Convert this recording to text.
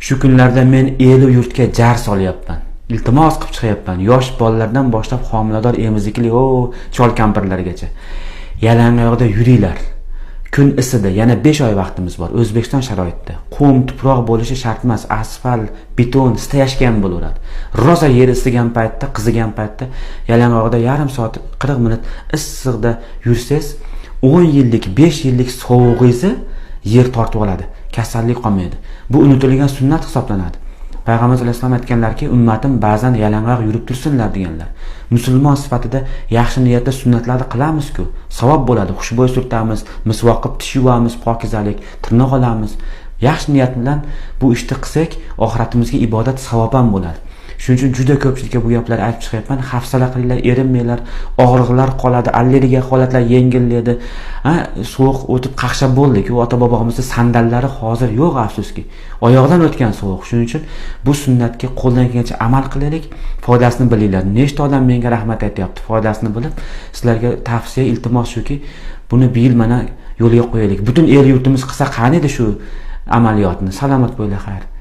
Shu kunlarda men elu yurtga jar solyapman. Iltimos qilib chiqyapman. Yosh bolalardan boshlab homilador, emizikli, o chol kampirlargacha. Yalangoyoqda yuringlar. Kun isidi, yana 5 oy vaqtimiz bor. O'zbekiston sharoitida qum, tuproq bo'lishi shart emas, asfalt, beton, стояшка ham bo'laveradi. Rosa yer isigan paytda, qizigan paytda yalangoyoqda yarim soat, 40 minut issiqda yursangiz, 10 yillik, 5 yillik sovug'ingizni yer tortib oladi. Kasallik qolmaydi. Bu unutilgan sunnat hisoblanadi. Payg'ambarimiz alayhissalom aytganlarki, ummatim ba'zan yalangoyoq yurib tursinlar deganlar. Musulmon sifatida yaxshi niyatda sunnatlarni qilamiz-ku, savob bo'ladi. Xushbo'y surtamiz, misvoq qilib tish yuvamiz, pokizalik, tirnoq olamiz. Yaxshi niyat bilan bu ishni qilsak, oxiratimizga ibodat savob ham bo'ladi. Shuning uchun juda ko'pchilikka bu gaplarni aytib chiqyapman. Hafsala qilinglar, erinmanglar, og'riqlar qoladi, allergiya holatlar yengillaydi. Ha, sovuq o'tib qaqshab bo'ldik. U ota-bobomizning sandallari hozir yo'q, afsuski. Oyoqdan o'tgan sovuq. Shuning uchun bu sunnatga qo'ldan kelgancha amal qilaylik, foydasini bilinglar. Nechta odam menga rahmat aytyapti, foydasini bilib, sizlarga tavsiya, iltimos shuki, buni bu yil mana yo'lga qo'yaylik. Butun el yurtimiz qilsa qani edi shu amaliyotni. Salomat bo'linglar, xayr.